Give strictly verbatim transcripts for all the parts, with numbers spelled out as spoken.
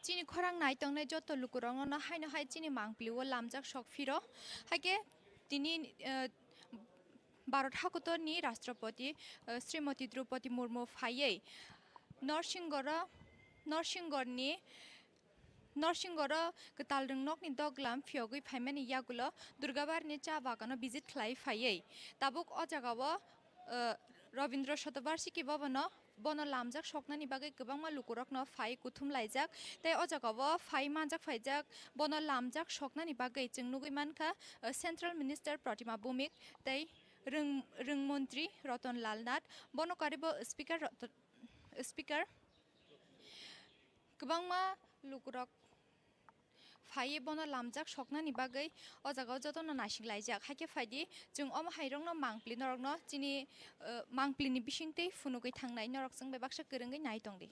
Chini khorang nai tongnai joto lukurokno no haino hai chini mangpili o lamjak sok phiro. Haikhe tini, eh, Bharat hakotorni Rashtrapati, eh, Srimati Draupadi Murmu phaiwi Norsingoro, Norsingorni, Norsingoro kwtal rwngnokni doglam phiyogwi phaimani yagulo Durgabarni cha bagano visit khlai phaiwi tabuk o jagao, eh, Rabindra Shatabarshiki Bhavano bono lamjak soknani bagwi kwbangma lukurokno phai kuthum laijak, tei o jagao phai manjak phaijak. Bono lamjak soknani bagwi chwng nugwi mankha, eh, Central Minister Pratima Bhumik tei rwng-, rwng montri Ratan Lal Nath. Bono karibo Speaker Ratan-, Speaker kwbangma lukurok phaiwi bono lamjak soknani bagwi o jagao jotono naising laijak. Haikhe phaidi, chwng omo hairokno mangpili norokno chini, eh, mangpilini bisingtwi phunugwi thangnai, norok chwng bai baksa kwrwngwi nai tongdi.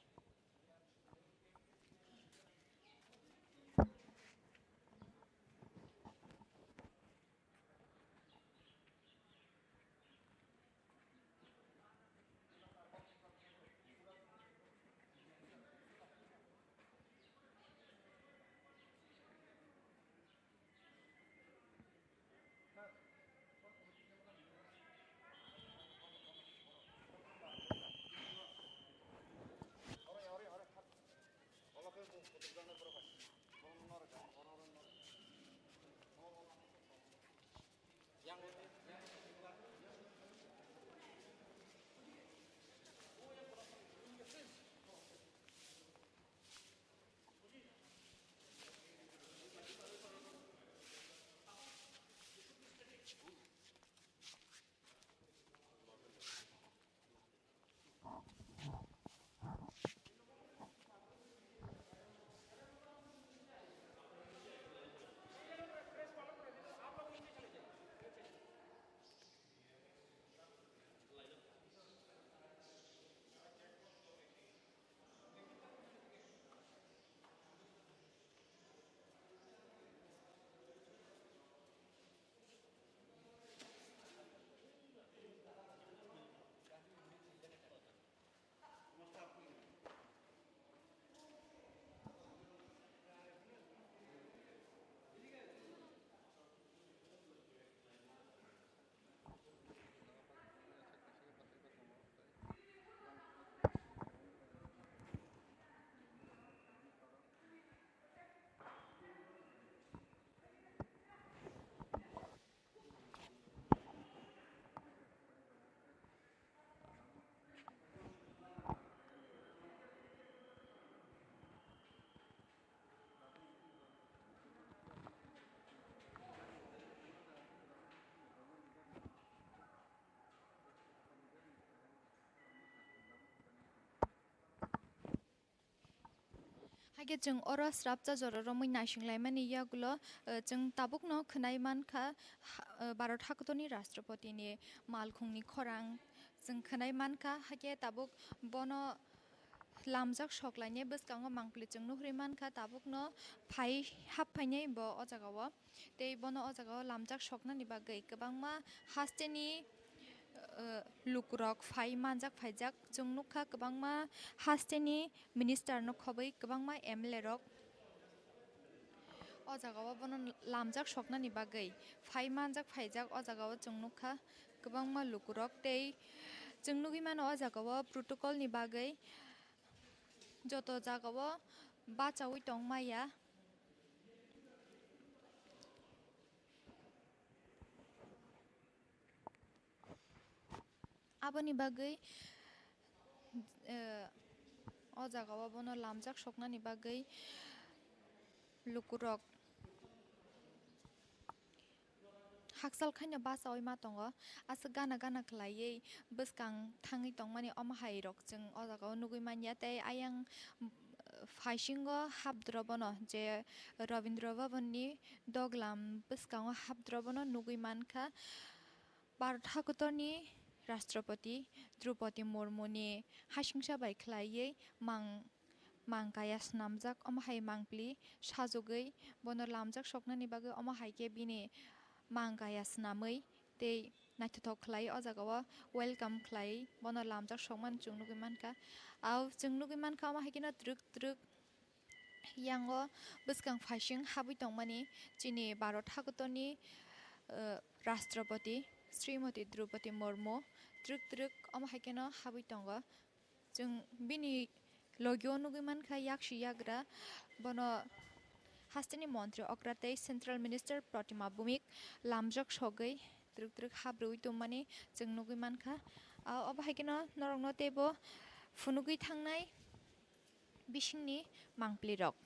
Haikhe chwng oro srapsa jora romwi naising laimani yagulo, eh, chwng tabukno khwnai mankha, ha, eh, Bharat hakotorni Rashtrapatini malkhungni khorang chwng khwnai mankha. Haikhe tabuk bono lamjak sok lainai bwskango mangpili chwng nuhri mankha, tabukno phai hap phainai bo o jagao. Tei bono o jagao lamjak soknani bagwi kwbangma hasteni, eh, lukurok phai manjak phaijak. Chwng nukha kwbangma hasteni minister no khobwi kwbangma M L A rok o jagao bono lamjak soknani bagwi phai manjak phaijak. O jagao chwng nukha kwbangma lukurok tei chwng nugwi mano o jagao protocol ni bagwi joto jagao bachaui tongmaya. Aboni bagwi, eh, o jagao bono lamjak soknani bagwi lukurok hakchal khaino bachaui ma tongo. Aswk gana gana khlaiwi bwskang thangwi tongmani omo hai rok chwng o jagao nugwi manya. Tei ayang, eh, phaisingo habdrobono je Rabindra Bhavanni doglam bwskango habdrobono nugwi mankha. Bharat hakotorni Rashtrapati Draupadi Murmuni hasingsa bai khlaiwi mang, mang kaya snamjak, omo hai mangpili sajogwi bono lamjak soknani bagwi omo hai khe bini mang kaya snamwi tei naithothok khlai o jagao welcome khlai bono lamjak sokmani chwng nugwi mankha. Au chwng nugwi mankha omo hai kheno twrwk twrwk yango bwskang phaising habwi tongmani chini Bharat hakotorni, eh, Rashtrapati Srimati Droupadi Murmu twrwk twrwk omo hai kheno habwi tongo. Chwng bini logio nugwi mankha yaksi yagra, bono hasteni montri okra tei Central Minister Protima Bhumik lamjak sogwi twrwk twrwk habrwi tongmani chwng nugwi mankha. Ah, obo hai kheno norokno teibo phunugwi thangnai bisingni mangpli rok.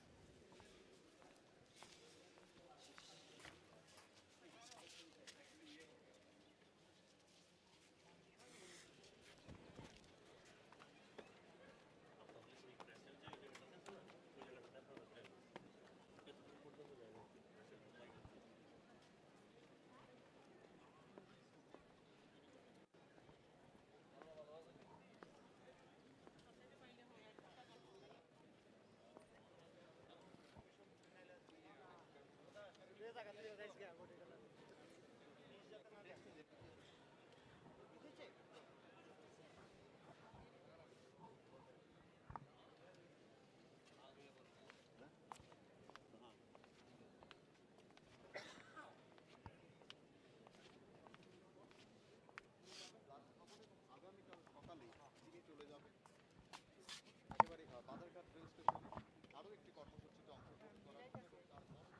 আগামীকাল সকালে তিনি চলে যাবেন একেবারে, আহ, বাজারঘাট রেল স্টেশনে আরও একটি কর্মসূচিতে অংশগ্রহণ করার জন্য এবং তার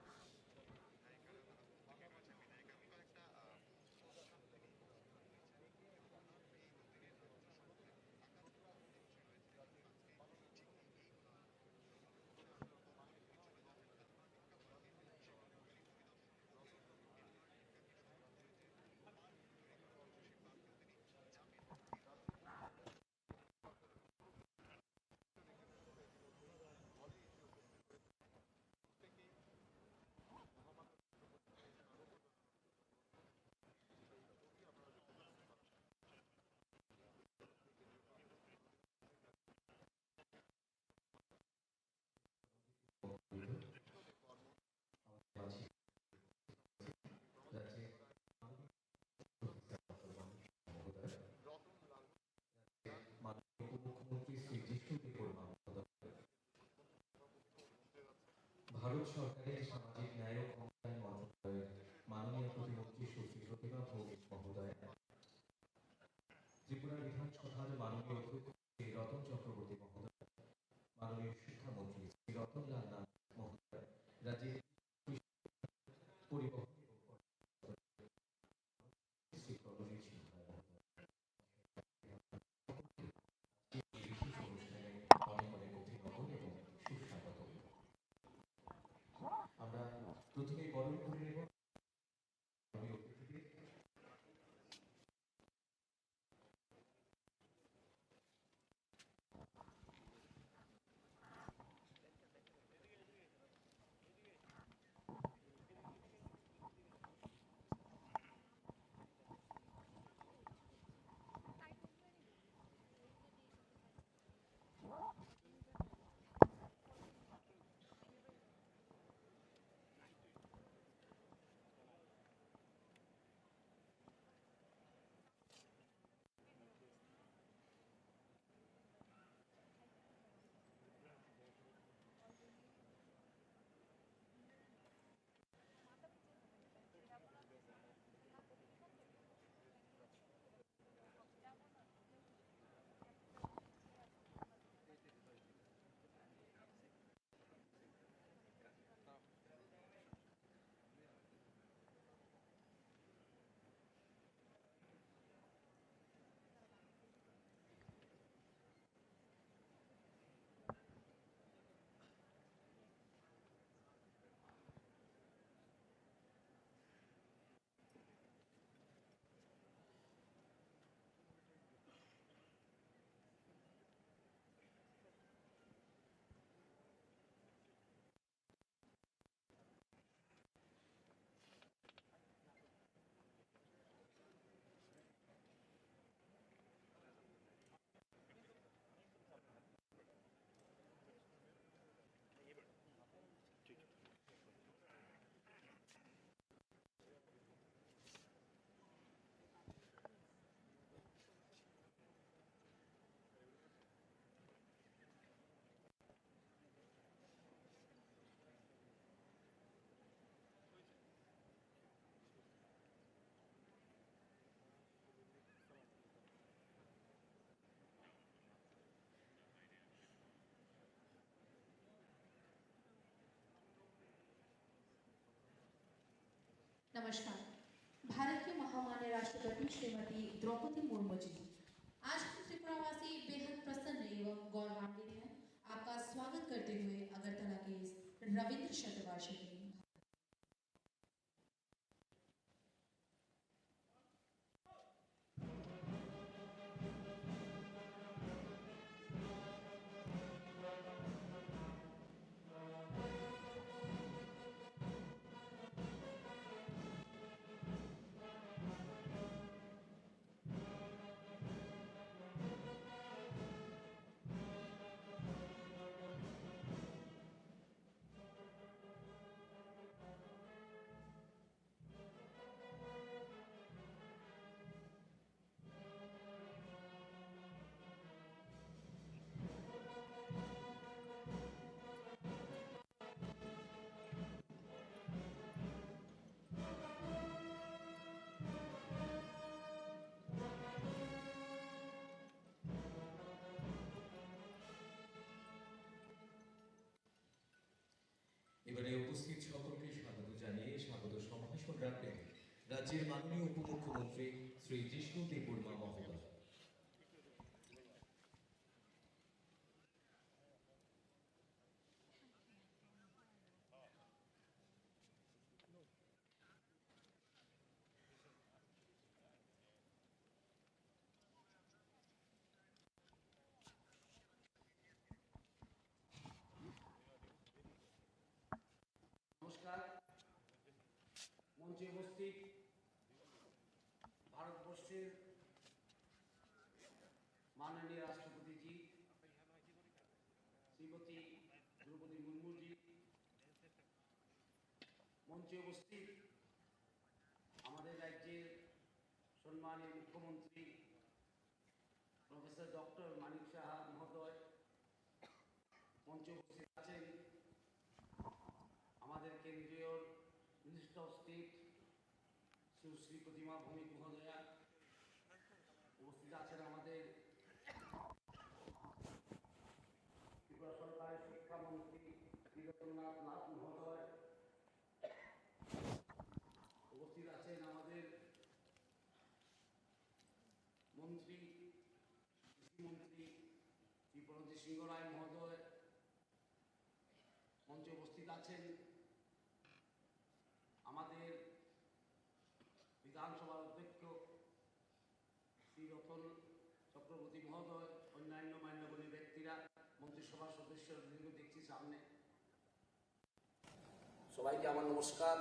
মাননীয় উপমুখ্যমন্ত্রী শ্রী যিষ্ণু দেববর্মা মহোদয়, ভারত সরকারের সামাজিক ন্যায় ও ক্ষমতায়ন মন্ত্রণালয়ের মাননীয় প্রতিমন্ত্রী সুশ্রী প্রতিমা ভৌমিক মহোদয়, ত্রিপুরা বিধানসভার মাননীয় অধ্যক্ষ শ্রী রতন চক্রবর্তী মহোদয়, মাননীয় শিক্ষামন্ত্রী শ্রী রতনলাল নাথ মহোদয়, রাজ্যের পরিবহন এবং পর্যটন মন্ত্রী শ্রী প্রণজিৎ সিংহ মহোদয়। এই বিশেষ অনুষ্ঠানে অনেক অনেক অভিনন্দন এবং সুস্বাগত। আমরা প্রথমেই বরণ করে নেব মাননীয় অতিথিদের। नमस्कार। भारत के महामान्य राष्ट्रपति श्रीमती द्रौपदी मुर्मू जी, आज हम त्रिपुरावासी बेहद प्रसन्न एवं गौरवान्वित हैं आपका स्वागत करते हुए अगरतला के इस रविंद्र शतवार्षिकी। এবারে উপস্থিত সকলকে স্বাগত জানিয়ে স্বাগত সম্ভাষণ রাখবেন রাজ্যের মাননীয় উপমুখ্যমন্ত্রী শ্রী জিষ্ণু দেববর্মা মহোদয়। নমস্কার। মঞ্চে উপস্থিত ভারতবর্ষের মাননীয় রাষ্ট্রপতিজি, শ্রীমতী দ্রৌপদী মুর্মুজি, মঞ্চে উপস্থিত আমাদের রাজ্যের সম্মানীয় মুখ্যমন্ত্রী প্রফেসর ডক্টর মানিক সাহা মহোদয়, মঞ্চে উপস্থিত আছেন আমাদের কেন্দ্রীয় মিনিস্টার অফ স্টেট সুশ্রী প্রতিমা ভৌমিক মহোদয়া, উপস্থিত আছেন আমাদের ত্রিপুরা সরকারের শিক্ষামন্ত্রী নীরজনাথ নাথ মহোদয়, উপস্থিত আছেন আমাদের মন্ত্রী, কৃষি মন্ত্রী শ্রী প্রণজিৎ সিংহ রায় মহোদয়, মঞ্চে উপস্থিত আছেন আমাদের বিধানসভার অধ্যক্ষ শ্রী রতন চক্রবর্তী মহোদয়, অন্যান্য মান্যগণ্য ব্যক্তিরা, মন্ত্রিসভার সদস্য, দেখছি সামনে। সবাইকে আমার নমস্কার।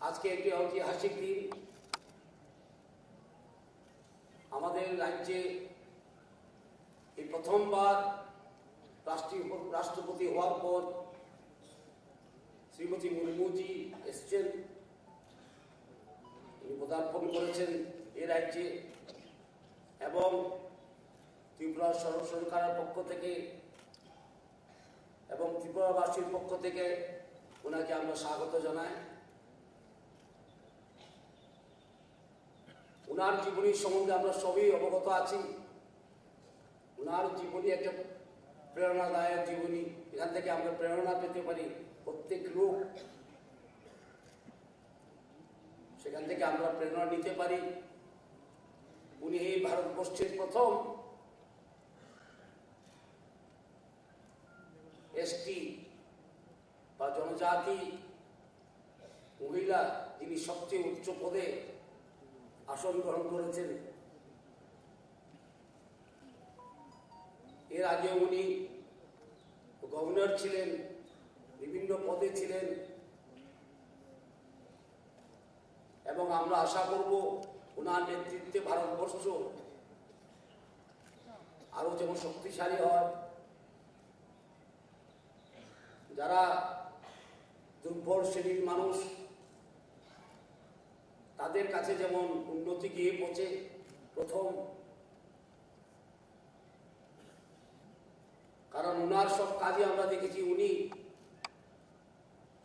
আজকে একটি ঐতিহাসিক দিন। আমাদের রাজ্যে এই প্রথমবার রাষ্ট্রীয় রাষ্ট্রপতি হওয়ার পর শ্রীমতী মুর্মুজি এসছেন, তিনি পদার্পণ করেছেন এ রাজ্যে এবং ত্রিপুরা সর-, সরকারের পক্ষ থেকে এবং ত্রিপুরাবাসীর পক্ষ থেকে ওনাকে আমরা স্বাগত জানাই। ওনার জীবনী সম্বন্ধে আমরা সবই অবগত আছি। ওনার জীবনী একটা প্রেরণাদায়ক জীবনী, এখান থেকে আমরা প্রেরণা পেতে পারি। প্রত্যেক লোক সেখান থেকে আমরা প্রেরণা নিতে পারি। উনি এই ভারতবর্ষের প্রথম এসটি বা জনজাতি মহিলা, যিনি সবচেয়ে উচ্চ পদে আসন গ্রহণ করেছেন। এর আগে উনি গভর্নর ছিলেন, বিভিন্ন পদে ছিলেন, এবং আমরা আশা করব ওনার নেতৃত্বে ভারতবর্ষ আরও যেমন শক্তিশালী হয়। যারা দুর্বল শ্রেণীর মানুষ, তাদের কাছে যেমন উন্নতি গিয়ে পৌঁছে প্রথম। কারণ ওনার সব কাজে আমরা দেখেছি উনি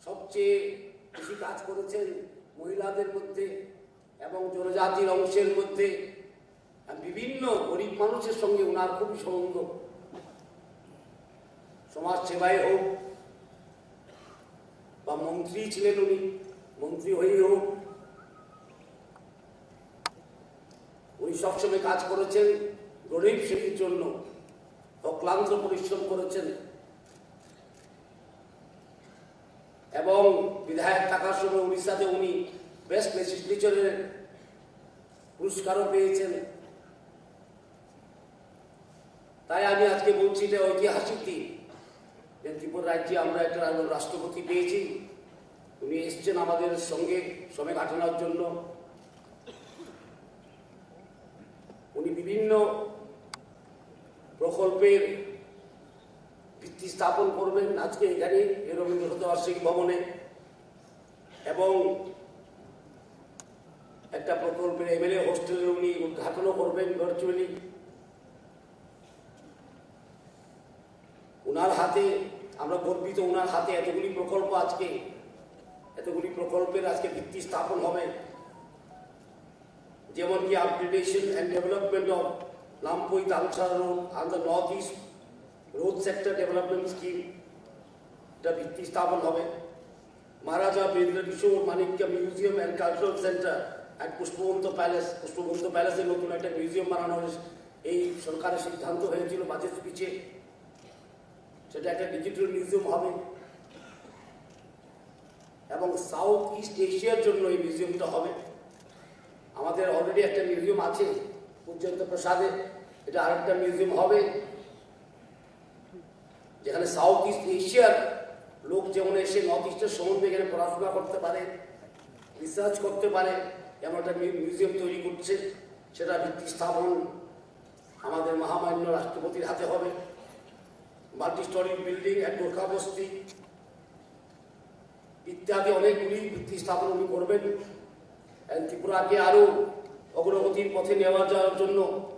সবচেয়ে বেশি কাজ করেছেন মহিলাদের মধ্যে এবং জনজাতির অংশের মধ্যে। আর বিভিন্ন গরিব মানুষের সঙ্গে ওনার খুবই সম্বন্ধ, সমাজ সেবাই হোক, বা মন্ত্রী ছিলেন উনি, মন্ত্রী হয়েই হোক, উনি সবসময় কাজ করেছেন গরিব শ্রেণীর জন্য, অক্লান্ত পরিশ্রম করেছেন। এবং বিধায়ক থাকার সময় উড়িষ্যাতে উনি বেস্ট লেজিসলেচারের পুরস্কারও পেয়েছেন। তাই আমি আজকে বলছি, এটা ঐতিহাসিক দিন যে ত্রিপুরা রাজ্যে আমরা একটা রাষ্ট্রপতি পেয়েছি। উনি এসছেন আমাদের সঙ্গে সময় কাটানোর জন্য। উনি বিভিন্ন প্রকল্পের ভিত্তি স্থাপন করবেন আজকে এখানে এই রবীন্দ্র শতবার্ষিকী ভবনে, এবং একটা প্রকল্পের এমএলএ হোস্টেলের উনি উদ্ঘাটনও করবেন ভার্চুয়ালি। ওনার হাতে আমরা গর্বিত, ওনার হাতে এতগুলি প্রকল্প আজকে, এতগুলি প্রকল্পের আজকে ভিত্তি স্থাপন হবে, যেমন কি upgradation and development of Lampui Damsara Road and the North East Road Sector Development Scheme, এটা ভিত্তি স্থাপন হবে। Maharaja Birla Kishore Manikya Museum and Cultural Center at Pushpabanta Palace, Pushpabanta প্যালেসে নতুন একটা মিউজিয়াম বানানো হয়েছে, এই সরকারের সিদ্ধান্ত হয়েছিল বাজেট স্পিচে, সেটা একটা ডিজিটাল মিউজিয়াম হবে। এবং সাউথ ইস্ট এশিয়ার জন্য এই মিউজিয়ামটা হবে। আমাদের অলরেডি একটা মিউজিয়াম আছে উজ্জয়ন্ত প্রাসাদে, এটা আরেকটা মিউজিয়াম হবে, যেখানে সাউথ ইস্ট এশিয়ার লোক যেমন এসে নর্থ ইস্টের সম্বন্ধে এখানে পড়াশোনা করতে পারে, রিসার্চ করতে পারে, এমন একটা মি- মিউজিয়াম তৈরি করছে। সেটা ভিত্তি স্থাপন আমাদের মহামান্য রাষ্ট্রপতির হাতে হবে। Multi story building at Gorkhabasti ইত্যাদি অনেকগুলি ভিত্তি স্থাপন উনি করবেন। এবং ত্রিপুরাকে আরো অগ্রগতির পথে নেওয়া যাওয়ার জন্য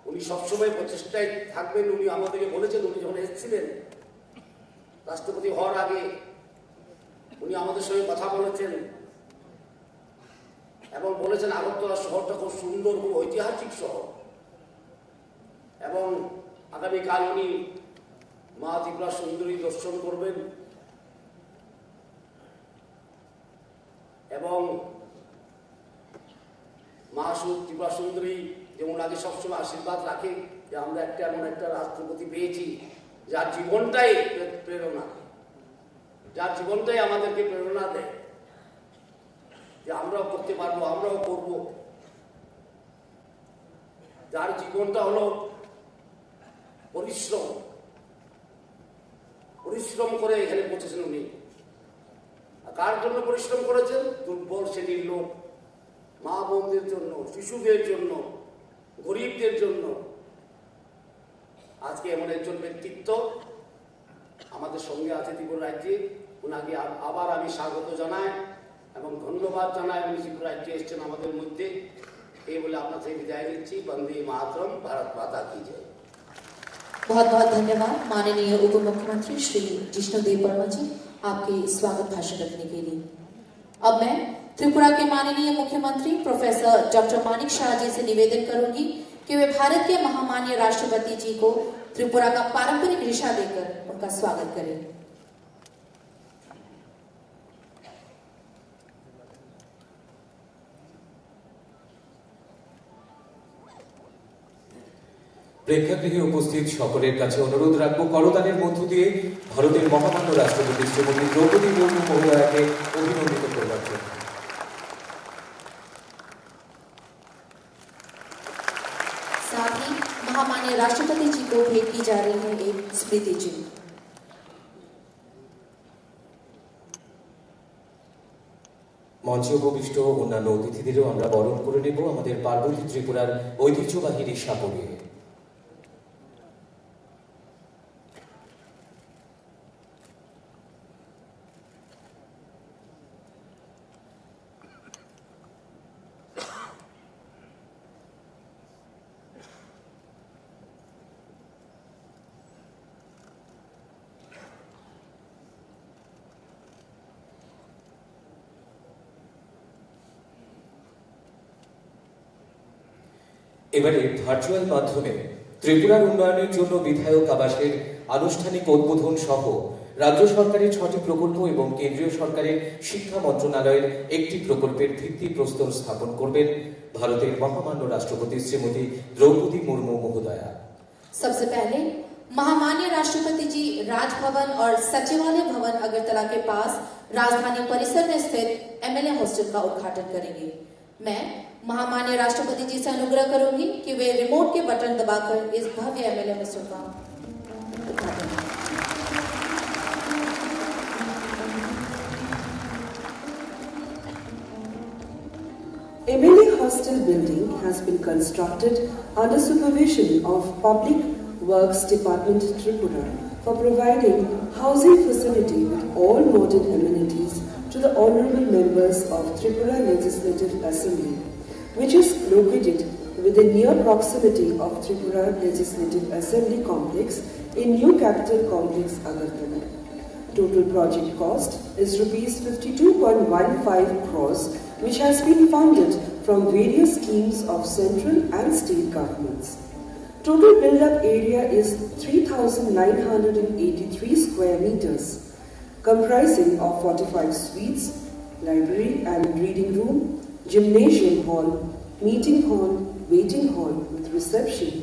উনি সবসময় প্রচেষ্টায় থাকবেন। উনি আমাদেরকে বলেছেন, উনি যখন এসেছিলেন রাষ্ট্রপতি হওয়ার আগে, উনি আমাদের সঙ্গে কথা বলেছেন এবং বলেছেন আগরতলা শহরটা খুব সুন্দর, খুব ঐতিহাসিক শহর। এবং আগামীকাল উনি মা ত্রিপুরা সুন্দরী দর্শন করবেন এবং মা সু- ত্রিপুরা সুন্দরী যেমন আগে সবসময় আশীর্বাদ রাখে যে আমরা একটা এমন একটা রাষ্ট্রপতি পেয়েছি যার জীবনটাই প্রে- প্রেরণা, যার জীবনটাই আমাদেরকে প্রেরণা দেয় যে আমরাও করতে পারবো, আমরাও করব। যার জীবনটা হলো পরিশ্রম, পরিশ্রম করে এখানে পৌঁছেছেন উনি। আর কার জন্য পরিশ্রম করেছেন? দুর্বল শ্রেণীর লোক, মা বোনদের জন্য, শিশুদের জন্য, গরিবদের জন্য। আজকে এমন একজন ব্যক্তিত্ব আমাদের সঙ্গে আছে ত্রিপুরা রাজ্যে। ওনাকে আ- আবার আমি স্বাগত জানাই এবং ধন্যবাদ জানাই। উনি ত্রিপুরা রাজ্যে এসছেন আমাদের মধ্যে। এই বলে আপনার থেকে বিদায় নিচ্ছি। বন্দে মাতরম, ভারত মাতা কি জয়। बहुत बहुत धन्यवाद माननीय उप मुख्यमंत्री श्री जिष्णु देव वर्मा जी, आपके स्वागत भाषण रखने के लिए। अब मैं त्रिपुरा के माननीय मुख्यमंत्री प्रोफेसर डॉक्टर मानिक शाह जी से निवेदन करूंगी कि वे भारत के महामान्य राष्ट्रपति जी को त्रिपुरा का पारंपरिक रिशा देकर उनका स्वागत करें। প্রেক্ষাগৃহে উপস্থিত সকলের কাছে অনুরোধ রাখবো করতালির মধ্য দিয়ে ভারতের মহামান্য রাষ্ট্রপতি শ্রীমতী দ্রৌপদী মুর্মু মহোদয়াকে অভিনন্দিত করবার জন্য। साथ ही महामान्य राष्ट्रपति जी को भेंट की जा रही है एक स्मृति चिन्ह। মঞ্চে উপবিষ্ট অন্যান্য অতিথিদেরও আমরা বরণ করে নেব আমাদের পার্বতী ত্রিপুরার ঐতিহ্যবাহী রিশা পরিয়ে। এবারে ভার্চুয়াল মাধ্যমে ত্রিপুরার উন্নয়নের জন্য বিধায়ক আবাসের আনুষ্ঠানিক উদ্বোধন সহ রাজ্য সরকারের ছটি প্রকল্প এবং কেন্দ্রীয় সরকারের শিক্ষা মন্ত্রণালয়ের একটি প্রকল্পের ভিত্তিপ্রস্তর স্থাপন করবেন ভারতের মহামান্য রাষ্ট্রপতি শ্রীমতী দ্রৌপদী মুর্মু মহোদয়া। सबसे पहले महामान्य राष्ट्रपति जी राजभवन और सचिवालय भवन अगरतला के पास राजधानी परिसर में स्थित एमएलए हॉस्टल का उद्घाटन करेंगे। मैं महामान्य राष्ट्रपति जी से अनुग्रह करूंगी कि वे रिमोट के बटन दबाकर इस भव्य एमएलए हॉस्टल का उद्घाटन करें। M L A Hostel building has been constructed under supervision of Public Works Department, Tripura, for providing housing facility with all modern amenities to the honorable members of Tripura Legislative Assembly, which is located within near proximity of Tripura Legislative Assembly complex in New Capital Complex, Agartala. Total project cost is rupees fifty-two point one five crores, which has been funded from various schemes of central and state governments. Total build-up area is three thousand nine hundred and eighty-three square meters, comprising of forty-five suites, library and reading room, gymnasium hall, meeting hall, waiting hall with reception,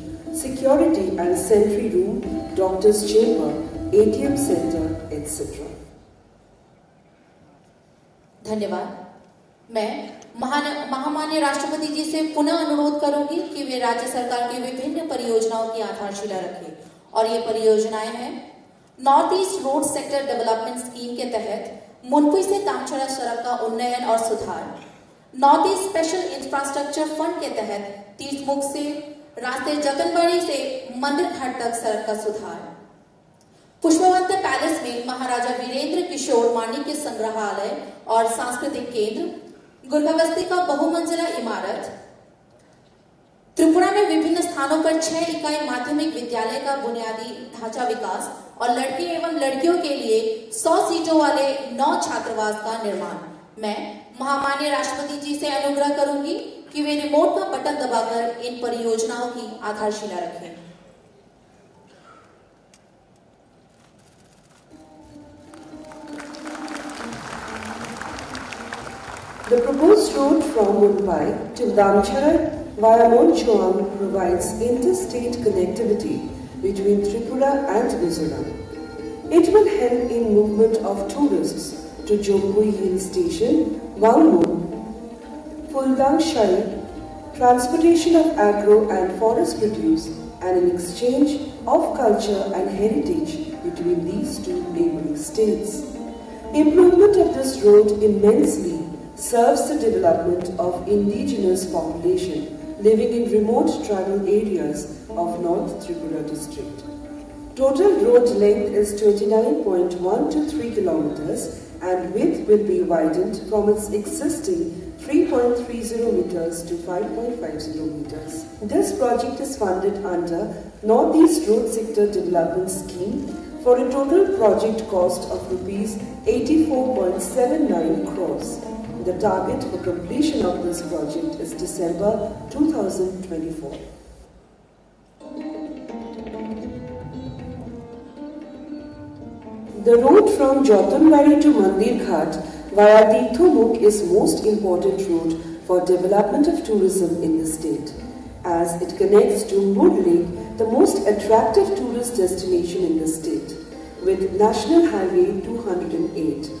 security and sentry room, doctor's chamber, A T M center, et cetera. धन्यवाद। मैं महान-, महामान्य राष्ट्रपति जी से पुनः अनुरोध करूंगी कि वे राज्य सरकार के विभिन्न परियोजनाओं की आधारशिला रखें और ये परियोजनाएं हैं north east road sector development scheme के तहत मुनकुई से दामछड़ा सड़क का उन्नयन और सुधार, north east special infrastructure fund के तहत तीर्थमुख से रास्ते जतनबाड़ी से मंदिर घाट तक सड़क का सुधार, पुष्पवंत पैलेस में महाराजा वीरेंद्र किशोर माणिक्य संग्रहालय और सांस्कृतिक केंद्र, गुरखाबस्ती का बहुमंजिला इमारत, त्रिपुरा में विभिन्न स्थानों पर छह इकाई माध्यमिक विद्यालय का बुनियादी ढांचा विकास और लड़के एवं लड़कियों के लिए सौ सीटों वाले नौ छात्रावास का निर्माण। मैं महामान्य राष्ट्रपति जी से अनुग्रह करूंगी कि वे रिमोट का बटन दबाकर इन परियोजनाओं की आधारशिला रखें। The proposed road from Munpai to Damchara via Monchoang provides interstate connectivity between Tripura and Mizoram. It will help in movement of tourists to Jompui Hill Station, Wangmun, Fuldang Shai, transportation of agro and forest produce, and an exchange of culture and heritage between these two neighboring states. Improvement of this road immensely serves the development of indigenous population living in remote tribal areas of North Tripura district. Total road length is twenty-nine point one two three kilometers and width will be widened from its existing three point three zero meters to five point five zero meters. This project is funded under Northeast Road Sector Development Scheme for a total project cost of rupees eighty-four point seven nine crores. The target for completion of this project is December two thousand twenty-four. The road from Jotonbari to Mandir Ghat via Tirthomukh is most important road for development of tourism in the state, as it connects to Murling, the most attractive tourist destination in the state, with National Highway two hundred and eight.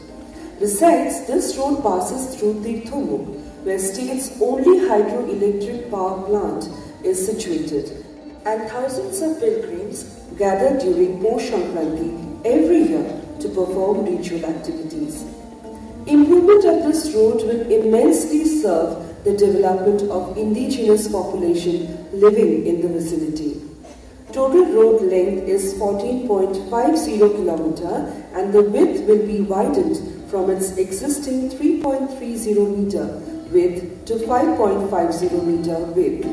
Besides, this road passes through Tirthomukh, where state's only hydroelectric power plant is situated, and thousands of pilgrims gather during Posh Sankranti every year to perform ritual activities. Improvement of this road will immensely serve the development of indigenous population living in the vicinity. Total road length is fourteen point five zero kilometer and the width will be widened from its existing three point three zero meter width to five point five zero meter width.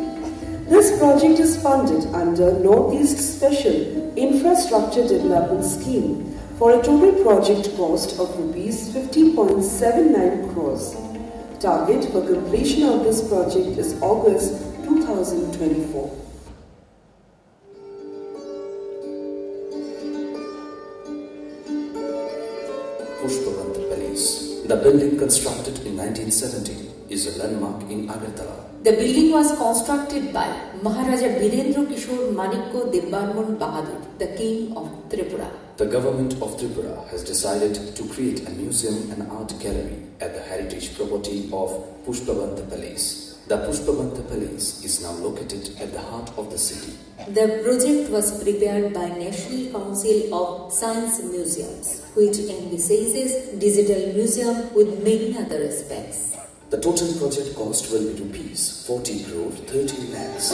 This project is funded under Northeast Special Infrastructure Development Scheme for a total project cost of rupees fifty point seven nine crores. Target for completion of this project is August two thousand twenty-four. The building, constructed in nineteen seventy, is a landmark in Agartala. The building was constructed by Maharaja Birendra Kishore Manikya Debbarman Bahadur, the King of Tripura. The government of Tripura has decided to create a museum and art gallery at the heritage property of Pushpabanta Palace. The Pushpabanta Palace is now located at the heart of the city. The project was prepared by National Council of Science Museums, which envisages digital museum with many other aspects. The total project cost will be rupees forty crore thirty lakhs.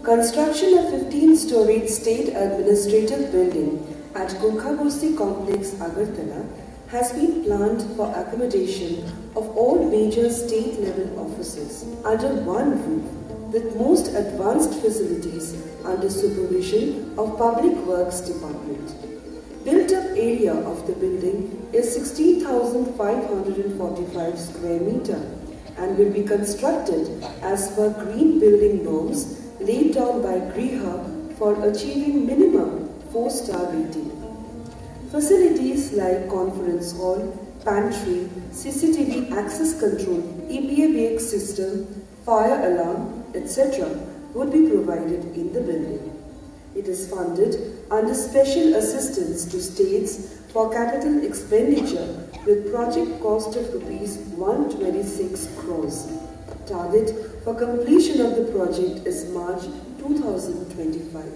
Construction of fifteen-storied state administrative building at Gorkha Bosti Complex, Agartala, has been planned for accommodation of all major state-level offices under one roof, with most advanced facilities under supervision of Public Works Department. Built-up area of the building is sixteen thousand five hundred forty-five square meter and will be constructed as per green building norms laid down by GRIHA for achieving minimum four-star rating. Facilities like conference hall, pantry, C C T V access control, E P A B X system, fire alarm, et cetera would be provided in the building. It is funded under special assistance to states for capital expenditure with project cost of rupees one twenty-six crores. Target for completion of the project is March two thousand twenty-five.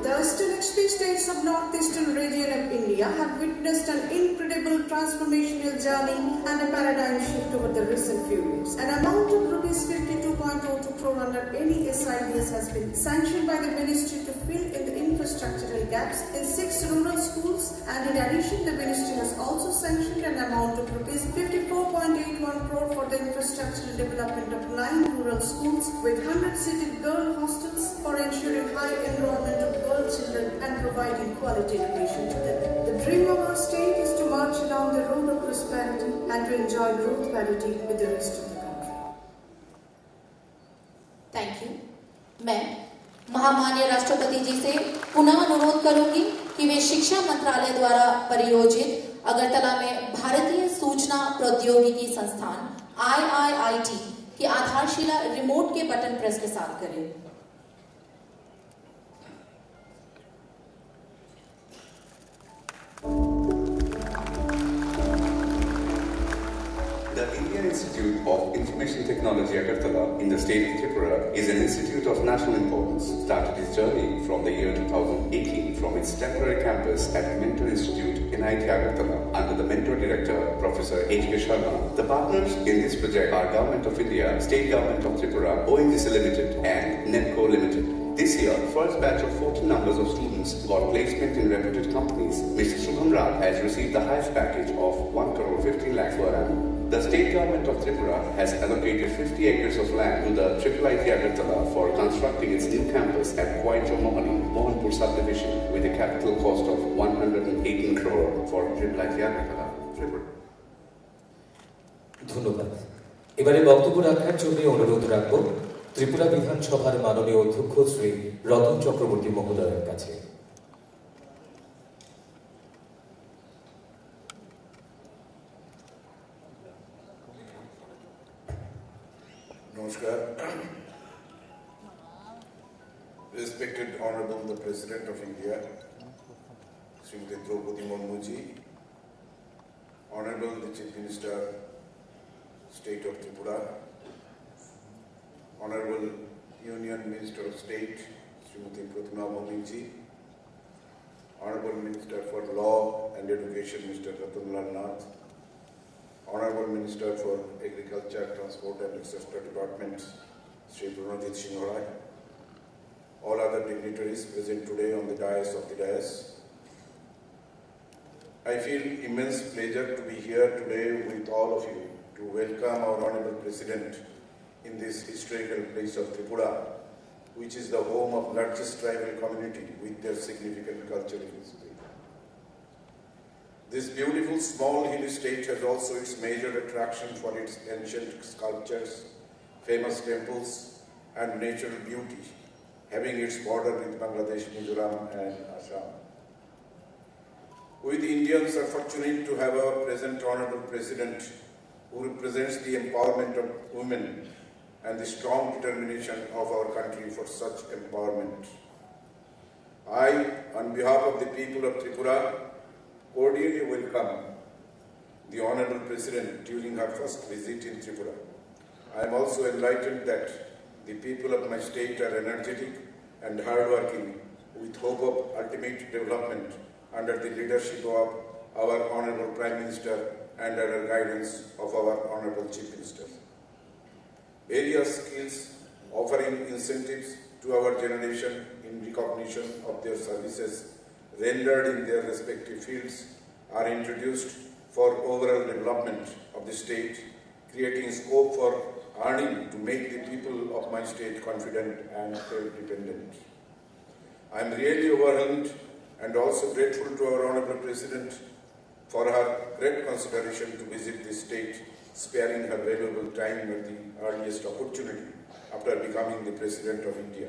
The Ashtalakshmi states of northeastern region of India have witnessed an incredible transformational journey and a paradigm shift over the recent few years. An amount of rupees fifty-two point oh two crore under N E S I D S has been sanctioned by the ministry to fill in the infrastructural gaps in six rural schools, and in addition, the ministry has also sanctioned an amount of rupees fifty-four point eight one crore for the infrastructural development of nine rural schools with hundred seated girl hostels for ensuring high enrollment of girl children and providing quality education to them. The dream of our state is to march along the road of prosperity and to enjoy growth parity with the rest of the country. Thank you. मैं महामान्य राष्ट्रपति जी से पुनः अनुरोध करूंगी कि वे शिक्षा मंत्रालय द्वारा प्रायोजित अगरतला में भारतीय सूचना प्रौद्योगिकी संस्थान, आईआईआईटी, की आधारशिला रिमोट के बटन प्रेस के साथ करें। The India Institute of Information Technology Agartala in the state of Tripura is an institute of national importance. Started its journey from the year two thousand eighteen from its temporary campus at Mentor Institute, N I T Agartala, under the mentor director Professor H K Sharma. The partners in this project are Government of India, State Government of Tripura, O N G C Limited, and NEPCO Limited. This year, first batch of fourteen numbers of students got placement in reputed companies. Mister Shubham Raj has received the highest package of one crore fifteen lakhs per annum. The state government of Tripura has allocated fifty acres of land to the triple I T Agartala for constructing its new campus at Khowaijo Mohani, Mohanpur subdivision, with a capital cost of one hundred and eighteen crore for triple I T Agartala, Tripura. ধন্যবাদ। এবারে বক্তব্য রাখার জন্য অনুরোধ রাখব ত্রিপুরা বিধানসভার মাননীয় অধ্যক্ষ শ্রী রতন চক্রবর্তী মহোদয়ের কাছে। নমস্কার। Respected Honorable the President of India, Srimati Draupadi Murmu ji, Honorable the Chief Minister, State of Tripura, Honorable Union Minister of State, Srimati Pratima Bhowmik ji, Honorable Minister for Law and Education, Mister Ratan Lal Nath, Honorable Minister for Agriculture, Transport and Infrastructure Department, Shri Pranojit Singh Rai, all other dignitaries present today on the dais of the dais. I feel immense pleasure to be here today with all of you to welcome our Honorable President in this historical place of Tripura, which is the home of largest tribal community with their significant cultural history. This beautiful small hill state has also its major attraction for its ancient sculptures, famous temples, and natural beauty, having its border with Bangladesh, Mizoram, and Assam. We, the Indians, are fortunate to have our present Honorable President, who represents the empowerment of women and the strong determination of our country for such empowerment. I, on behalf of the people of Tripura, cordially welcome the Honorable President during her first visit in Tripura. I am also enlightened that the people of my state are energetic and hardworking, with hope of ultimate development under the leadership of our Honorable Prime Minister and under guidance of our Honorable Chief Minister. Various schemes offering incentives to our generation in recognition of their services rendered in their respective fields are introduced for overall development of the state, creating scope for earning to make the people of my state confident and self-dependent. I am really overwhelmed and also grateful to our Honorable President for her great consideration to visit this state, sparing her valuable time at the earliest opportunity after becoming the President of India.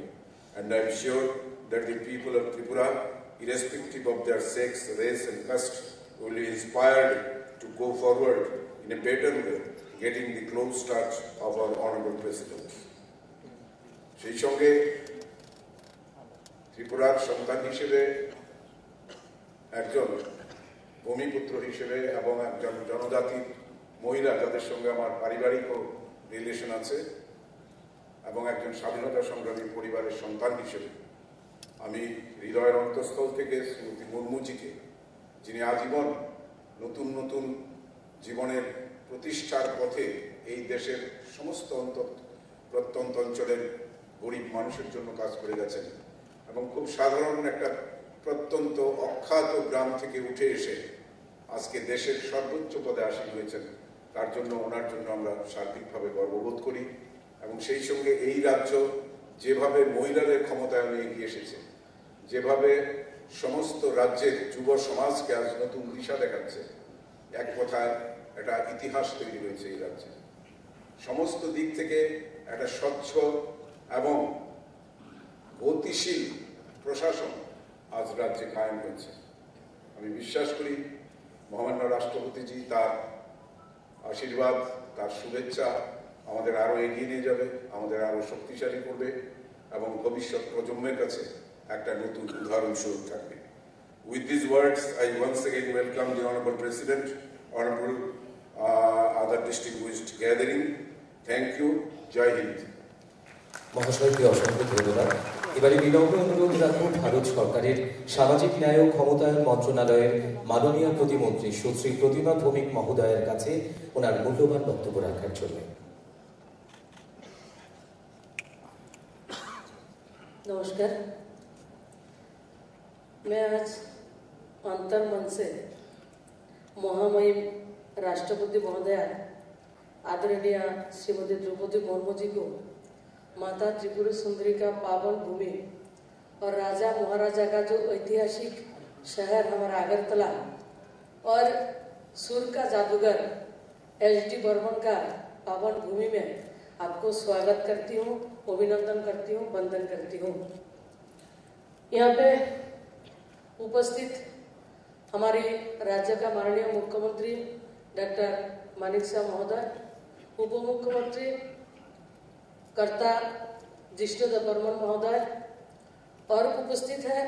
And I am sure that the people of Tripura, irrespective of their sex, race, and caste, will be inspired to go forward in a better way, getting the close touch of our Honorable President. সেই সঙ্গে ত্রিপুরার সন্তান হিসেবে একজন ভূমিপুত্র হিসেবে এবং একজন জনজাতির মহিলা, যাদের সঙ্গে আমার পারিবারিকও রিলেশন আছে, এবং একজন স্বাধীনতা সংগ্রামী পরিবারের সন্তান হিসেবে আমি হৃদয়ের অন্তঃস্থল থেকে শ্রীমতী মুর্মুজিকে, যিনি আজীবন নতুন নতুন জীবনের প্রতিষ্ঠার পথে এই দেশের সমস্ত অন্ত প্রত্যন্ত অঞ্চলের গরিব মানুষের জন্য কাজ করে গেছেন এবং খুব সাধারণ একটা প্রত্যন্ত অখ্যাত গ্রাম থেকে উঠে এসে আজকে দেশের সর্বোচ্চ পদে আসীন হয়েছেন, তার জন্য, ওনার জন্য আমরা সার্বিকভাবে গর্ববোধ করি। এবং সেই সঙ্গে এই রাজ্য যেভাবে মহিলাদের ক্ষমতায়নে এগিয়ে এসেছে, যেভাবে সমস্ত রাজ্যের যুব সমাজকে আজ নতুন দিশা দেখাচ্ছে, এক কথায় একটা ইতিহাস তৈরি হয়েছে এই রাজ্যে। সমস্ত দিক থেকে একটা স্বচ্ছ এবং গতিশীল প্রশাসন আজ রাজ্যে কায়েম হয়েছে। আমি বিশ্বাস করি মহামান্য রাষ্ট্রপতিজি তার আশীর্বাদ, তার শুভেচ্ছা আমাদের আরো এগিয়ে নিয়ে যাবে, আমাদের আরো শক্তিশালী করবে এবং ভবিষ্যৎ প্রজন্মের কাছে একটা নতুন উদাহরণ স্বরূপ থাকবে। With these words, I once again welcome the Honorable President, Honorable, uh, other distinguished gathering. Thank you. Jai Hind. মহাশয়কে অসংখ্য ধন্যবাদ। এবারে বিনম্র অনুরোধ রাখব ভারত সরকারের সামাজিক ন্যায় ও ক্ষমতায়ন মন্ত্রণালয়ের মাননীয় প্রতিমন্ত্রী সুশ্রী প্রতিমা ভৌমিক মহোদয়ের কাছে ওনার মূল্যবান বক্তব্য রাখার জন্য। नमस्कार। मैं आज अंतर मन से महामहिम राष्ट्रपति महोदया आदरणीय श्रीमती द्रौपदी मुर्मू जी को माता त्रिपुरा सुंदरी का पावन भूमि और राजा महाराजा का जो ऐतिहासिक शहर हमारा अगरतला और सुर का जादूगर एस डी बर्मन का पावन भूमि में आपको स्वागत करती हूँ, अभिनंदन करती हूँ, वंदन करती हूँ। यहाँ पे उपस्थित हमारे राज्य का माननीय मुख्यमंत्री डॉक्टर मानिक साह महोदय, उप मुख्यमंत्री कर्ता जिष्णु देव बर्मन महोदय, और उपस्थित है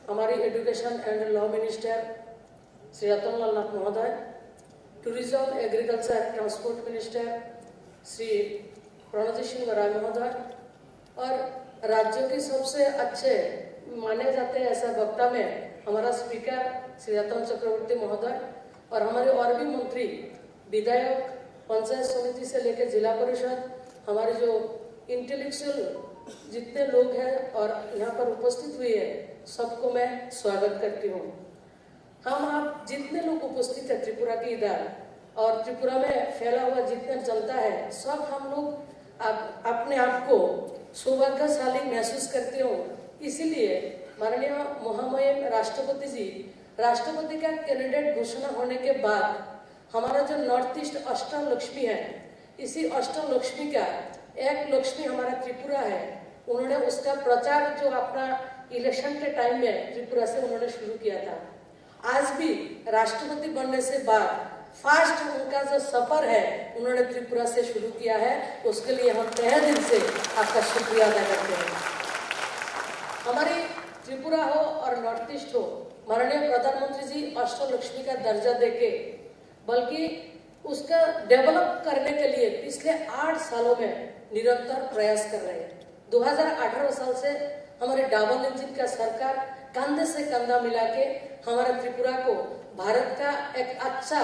हमारे education and law minister Shri Ratan Lal Nath महोदय, tourism, agriculture, transport minister Shri Pranjit Singh Roy महोदय, और राज्यों के सबसे अच्छे माने जाते हैं ऐसा वक्ता में हमारा स्पीकर श्री रतन चक्रवर्ती महोदय और हमारे और भी मंत्री, विधायक, पंचायत समिति से लेकर जिला परिषद, हमारे जो इंटेलेक्चुअल जितने लोग हैं और यहाँ पर उपस्थित हुए हैं, सबको मैं स्वागत करती हूँ। हम आप जितने लोग उपस्थित हैं त्रिपुरा के इधर और त्रिपुरा में फैला हुआ जितना जनता है, सब हम लोग आप, अपने आप को सौभाग्यशाली महसूस करते हो। इसीलिए माननीय महामहिम राष्ट्रपति जी, राष्ट्रपति का कैंडिडेट घोषणा होने के बाद हमारा जो नॉर्थ ईस्ट अष्टम लक्ष्मी है, इसी अष्टम लक्ष्मी का एक लक्ष्मी हमारा त्रिपुरा है, उन्होंने उसका प्रचार जो अपना इलेक्शन के टाइम में त्रिपुरा से उन्होंने शुरू किया था। आज भी राष्ट्रपति बनने से बाद फर्स्ट उनका जो सफर है, उन्होंने त्रिपुरा से शुरू किया है, उसके लिए हम तहे दिल से आपका शुक्रिया अदा करते हैं। हमारी त्रिपुरा हो और नॉर्थ ईस्ट हो, माननीय प्रधानमंत्री जी अष्टलक्ष्मी का दर्जा देके, बल्कि उसका डेवलप करने के लिए पिछले आठ सालों में निरंतर प्रयास कर रहे हैं। दो हज़ार अठारह साल से हमारे डबल इंजन का सरकार कंधे से कंधा मिला के हमारे त्रिपुरा को भारत का एक अच्छा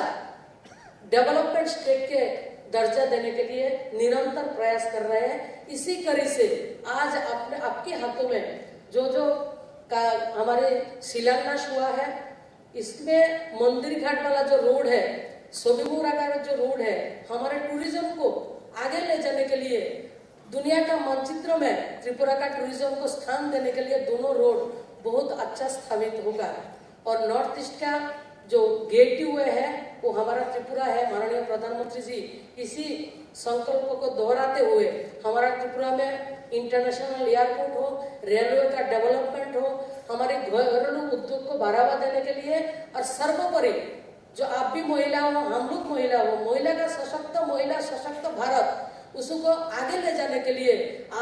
डेवलपमेंट स्टेट के दर्जा देने के लिए निरंतर प्रयास कर रहे हैं। इसी कड़ी से आज अपने, आपके हाथों में जो जो का हमारे शिलान्यास हुआ है, इसमें मंदिर घाट वाला जो रोड है, सोबीमुरा का जो रोड है, हमारे टूरिज्म को आगे ले जाने के लिए दुनिया का मानचित्र में त्रिपुरा का टूरिज्म को स्थान देने के लिए दोनों रोड बहुत अच्छा स्थापित होगा। और नॉर्थ ईस्ट का जो गेटवे है, वो हमारा त्रिपुरा है। माननीय प्रधानमंत्री जी इसी संकल्प को दोहराते हुए हमारा त्रिपुरा में इंटरनेशनल एयरपोर्ट हो, रेलवे का डेवलपमेंट हो, हमारे घरेलू उद्योग को बढ़ावा देने के लिए, और सर्वोपरि जो आप भी महिला हो, हम लोग महिला हो, महिला का सशक्त, महिला सशक्त भारत, उसको आगे ले जाने के लिए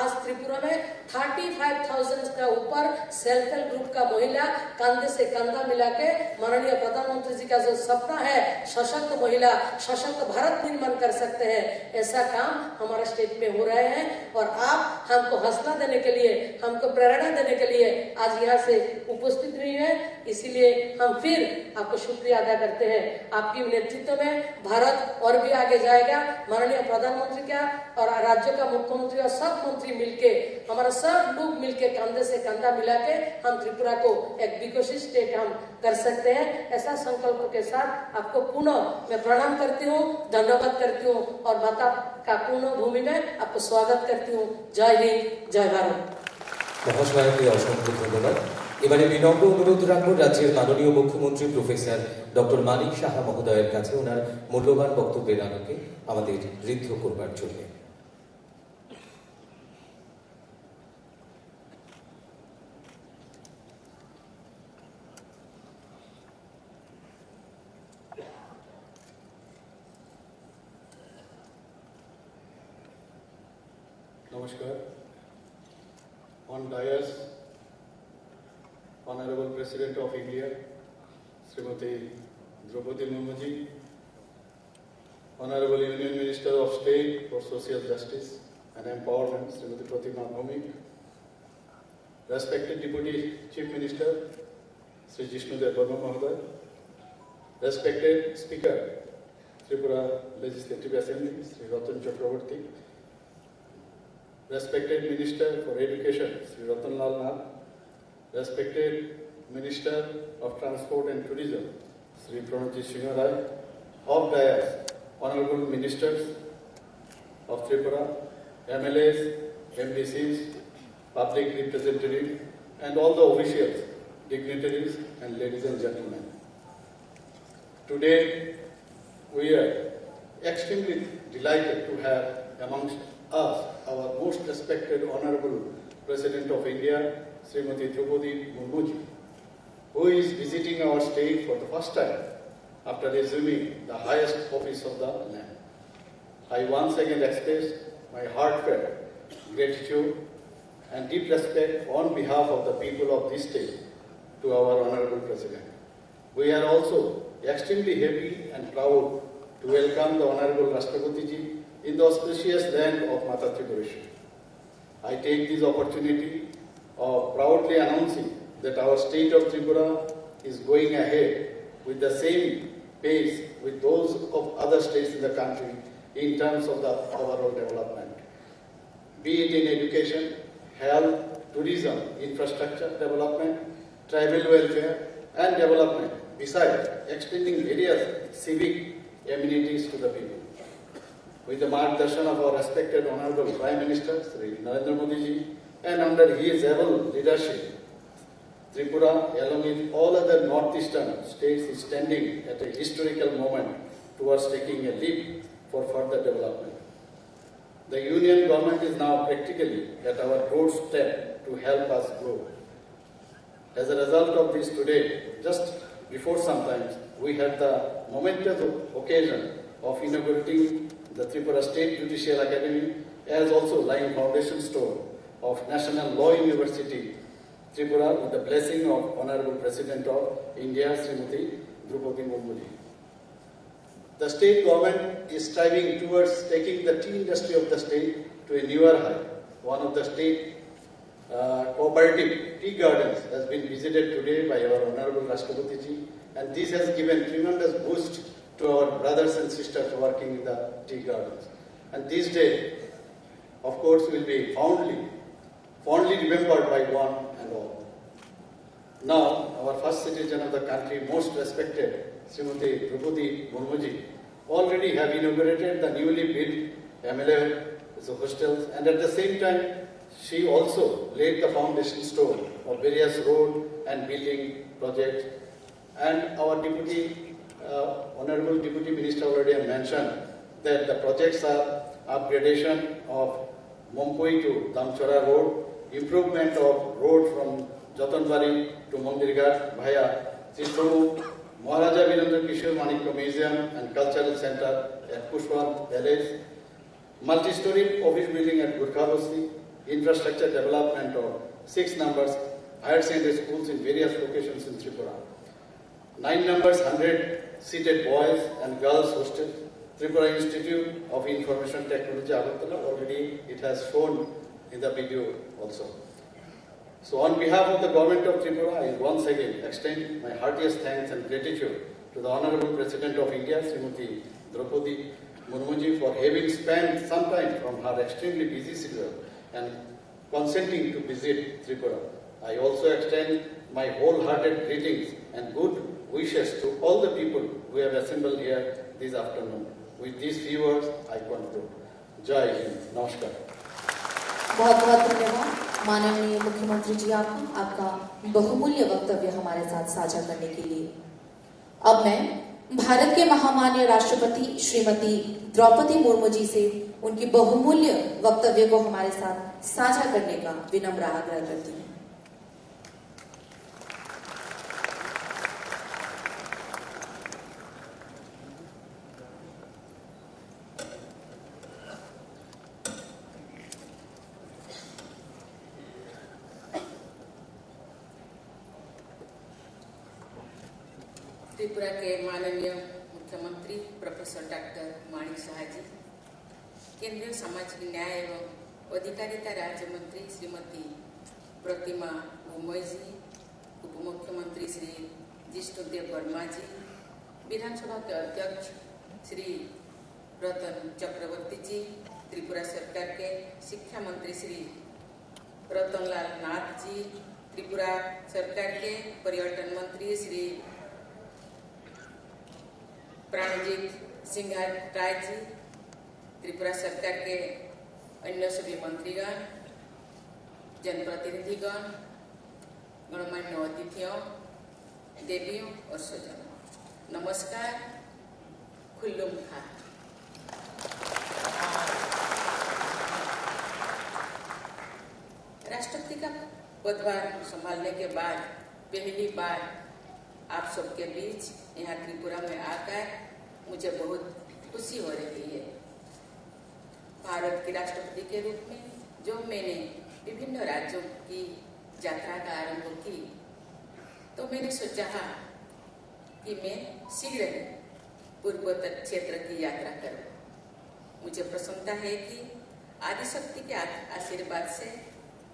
आज त्रिपुरा में थर्टी फाइव थाउजेंड का ऊपर सेल्फ हेल्प ग्रुप का महिला कंधे से कंधा मिला के माननीय प्रधानमंत्री जी का जो सपना है, सशक्त महिला, सशक्त भारत निर्माण कर सकते हैं, ऐसा काम हमारा स्टेट में हो रहे हैं। और आप हमको हौसला देने के लिए, हमको प्रेरणा देने के लिए आज यहाँ से उपस्थित हुई है, इसीलिए हम फिर आपको शुक्रिया अदा करते हैं। आपके नेतृत्व में भारत और भी आगे जाएगा। माननीय प्रधानमंत्री का और राज्य का मुख्यमंत्री और सब मंत्री मिलके, हमारा सब लोग मिलके कंधे से कंधा मिला के हम त्रिपुरा को एक विकसित स्टेट हम कर सकते हैं। ऐसा संकल्प के साथ आपको पुनः मैं प्रणाम करती हूँ, धन्यवाद करती हूँ और माता का पुनः भूमि में आपको स्वागत करती हूँ। जय हिंद, जय भारत। মহাশয়াকে অসংখ্য ধন্যবাদ। এবারে বিনম্র অনুরোধ রাখব রাজ্যের মাননীয় মুখ্যমন্ত্রী প্রফেসর ডক্টর মানিক সাহা মহোদয়ের কাছে ওনার মূল্যবান বক্তব্যের আলোকে আমাদের ঋদ্ধ করবার জন্য। নমস্কার। On dais, Honorable President of India, Srimati Droupadi Murmu ji, Honorable Union Minister of State for Social Justice and Empowerment, Srimati Pratima Bhaumik, respected Deputy Chief Minister, Shri Jishnu Debbarma Mahoday, respected Speaker, Tripura Legislative Assembly, Shri Ratan Chakraborty, respected Minister for Education, Shri Ratan Lal Nath, respected Minister of Transport and Tourism, Shri Pranajit Singh Rai, of dais, Honorable Ministers of Tripura, M L As, M D Cs, public representative, and all the officials, dignitaries, and ladies and gentlemen. Today, we are extremely delighted to have amongst us our most respected Honorable President of India, Srimati Droupadi Murmu ji, who is visiting our state for the first time after assuming the highest office of the land. I once again express my heartfelt gratitude and deep respect on behalf of the people of this state to our Honorable President. We are also extremely happy and proud to welcome the Honorable Rashtrapati ji in the auspicious land of Mata Tripureshi. I take this opportunity of proudly announcing that our state of Tripura is going ahead with the same pace with those of other states in the country in terms of the overall development, be it in education, health, tourism, infrastructure development, tribal welfare and development, besides extending various civic amenities to the people. With the margdarshan of our respected Honorable Prime Minister Shri Narendra Modi ji, and under his able leadership, Tripura, along with all other northeastern states, is standing at a historical moment towards taking a leap for further development. The Union Government is now practically at our doorstep to help us grow. As a result of this today, just before some time, we had the momentous occasion of inaugurating the Tripura State Judicial Academy as also laying foundation stone of National Law University, Tripura, with the blessing of Honorable President of India, Srimati Droupadi Murmu ji. The state government is striving towards taking the tea industry of the state to a newer height. One of the state uh, cooperative tea gardens has been visited today by our Honorable Rashtrapati ji, and this has given tremendous boost to our brothers and sisters working in the tea gardens. And this day, of course, will be fondly, fondly remembered by one and all. Now, our first citizen of the country, most respected Srimati Droupadi Murmu ji, already have inaugurated the newly built M L A hostels, and at the same time, she also laid the foundation stone of various road and building projects. And our deputy, uh, Honorable Deputy Minister already mentioned that the projects are upgradation of Mompui to Damchara Road, improvement of road from Jotonbari to Mandirghat via Chitromukh, Maharaja Virendra Kishore Manikya Museum and Cultural Center at Pushpabhan Palace, multi-story office building at Gurkha Basti, infrastructure development of six numbers higher secondary schools in various locations in Tripura. Nine numbers hundred seated boys and girls hostel, Tripura Institute of Information Technology, Agartala, already it has shown in the video also. So on behalf of the Government of Tripura, I once again extend my heartiest thanks and gratitude to the Honorable President of India, Srimati Droupadi Murmu ji, for having spent some time from her extremely busy schedule and consenting to visit Tripura. I also extend my wholehearted greetings and good wishes to all the people who have assembled here this afternoon. With these few words, I conclude. Jai Hind. Namaskar. बहुत बहुत धन्यवाद माननीय मुख्यमंत्री जी, आपका आपका बहुमूल्य वक्तव्य हमारे साथ साझा करने के लिए। अब मैं भारत के महामान्य राष्ट्रपति श्रीमती द्रौपदी मुर्मू जी से उनकी बहुमूल्य वक्तव्य को हमारे साथ साझा करने का विनम्र आग्रह करती हूँ। त्रिपुरा के माननीय मुख्यमंत्री प्रोफेसर डॉक्टर माणिक साहा जी, केंद्रीय सामाजिक न्याय एवं अधिकारिता राज्य मंत्री श्रीमती प्रतिमा भोमोई जी, उप मुख्यमंत्री श्री जिष्णु देव वर्मा जी, विधानसभा के अध्यक्ष श्री रतन चक्रवर्ती जी, त्रिपुरा सरकार के शिक्षा मंत्री श्री रतनलाल नाथ जी, त्रिपुरा सरकार के पर्यटन मंत्री श्री प्राणजीत सिंह राय जी, त्रिपुरा सरकार के अन्य सभी मंत्रीगण, जनप्रतिनिधिगण, गणमान्य अतिथियों, देवियों और स्वजनों, नमस्कार, खुल्लुम खा। राष्ट्रपति का पदभार संभालने के बाद पहली बार आप सबके बीच यहाँ त्रिपुरा में आकर मुझे बहुत खुशी हो रही है। भारत के राष्ट्रपति के रूप में जब मैंने विभिन्न राज्यों की यात्रा का आरंभ की, तो मैंने सोचा कि मैं शीघ्र ही पूर्वोत्तर क्षेत्र की यात्रा करूं। मुझे प्रसन्नता है कि आदिशक्ति के आ-, आशीर्वाद से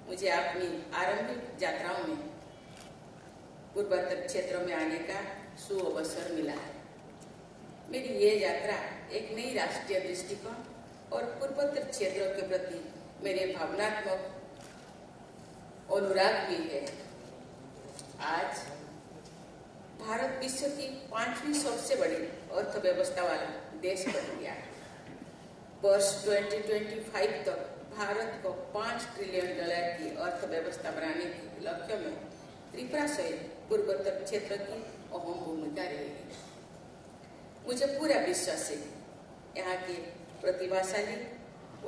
मुझे अपनी आरंभिक यात्राओं में पूर्वोत्तर क्षेत्र में आने का सुअवसर मिला है। मेरी ये यात्रा एक नई राष्ट्रीय दृष्टिकोण और पूर्वोत्तर क्षेत्रों के प्रति मेरे भावनात्मक अनुराग भी है। आज भारत विश्व की पांचवी सबसे बड़ी अर्थव्यवस्था वाला देश बन गया है। वर्ष ट्वेंटी ट्वेंटी फ़ाइव तक भारत को पाँच ट्रिलियन डॉलर की अर्थव्यवस्था बनाने के लक्ष्य में त्रिपुरा सहित पूर्वोत्तर क्षेत्र की अहम भूमिका रहेगी। मुझे पूरा विश्वास है, यहाँ के प्रतिभाशाली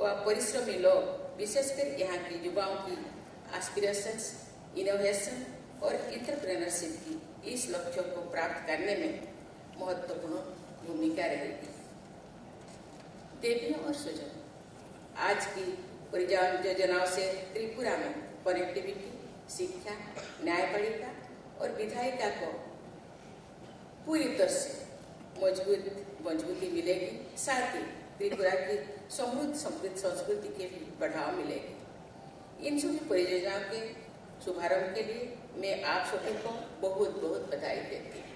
व परिश्रमी लोग, विशेषकर यहाँ के युवाओं की एस्पिरेशंस, इनोवेशन और एंटरप्रेन्योरशिप की इस लक्ष्यों को प्राप्त करने में महत्वपूर्ण भूमिका रहेगी। देवियों और स्वजनों, आज की परियोजनाओं से त्रिपुरा में कनेक्टिविटी, शिक्षा, न्यायपालिका और विधायिका को पूरी तरह से मजबूत मजबूती मिलेगी। साथ ही त्रिपुरा की समृद्ध समृद्ध संस्कृति के भी बढ़ावा मिलेगी। इन सभी परियोजनाओं के शुभारंभ के लिए मैं आप सभी को बहुत बहुत बधाई देती हूँ।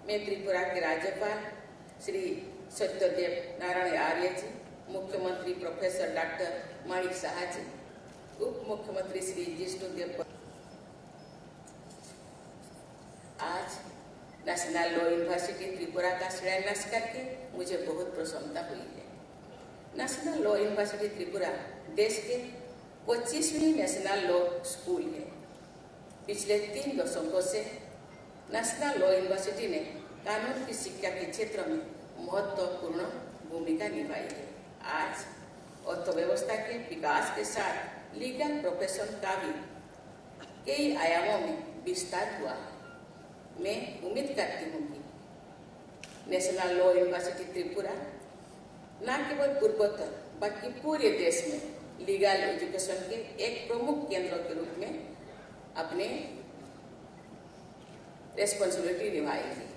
मैं त्रिपुरा के राज्यपाल श्री सत्यदेव नारायण आर्य जी, मुख्यमंत्री प्रोफेसर डॉक्टर माणिक साहा जी, उप मुख्यमंत्री श्री जिष्णुदेव आज नेशनल लॉ यूनिवर्सिटी त्रिपुरा का शिलान्यास करके मुझे बहुत प्रसन्नता हुई है। नेशनल लॉ यूनिवर्सिटी त्रिपुरा देश के पच्चीसवीं नेशनल लॉ स्कूल है। पिछले तीन दशकों से नेशनल लॉ यूनिवर्सिटी ने कानून की शिक्षा के क्षेत्र में महत्वपूर्ण भूमिका निभाई है। आज अर्थव्यवस्था के विकास के साथ लीगल प्रोफेशन का भी कई आयामों में विस्तार हुआ है। मैं उम्मीद करती हूँ कि नेशनल लॉ यूनिवर्सिटी त्रिपुरा न केवल पूर्वोत्तर बल्कि पूरे देश में लीगल एजुकेशन के एक प्रमुख केंद्र के रूप में अपने रिस्पॉन्सिबिलिटी निभाएगी।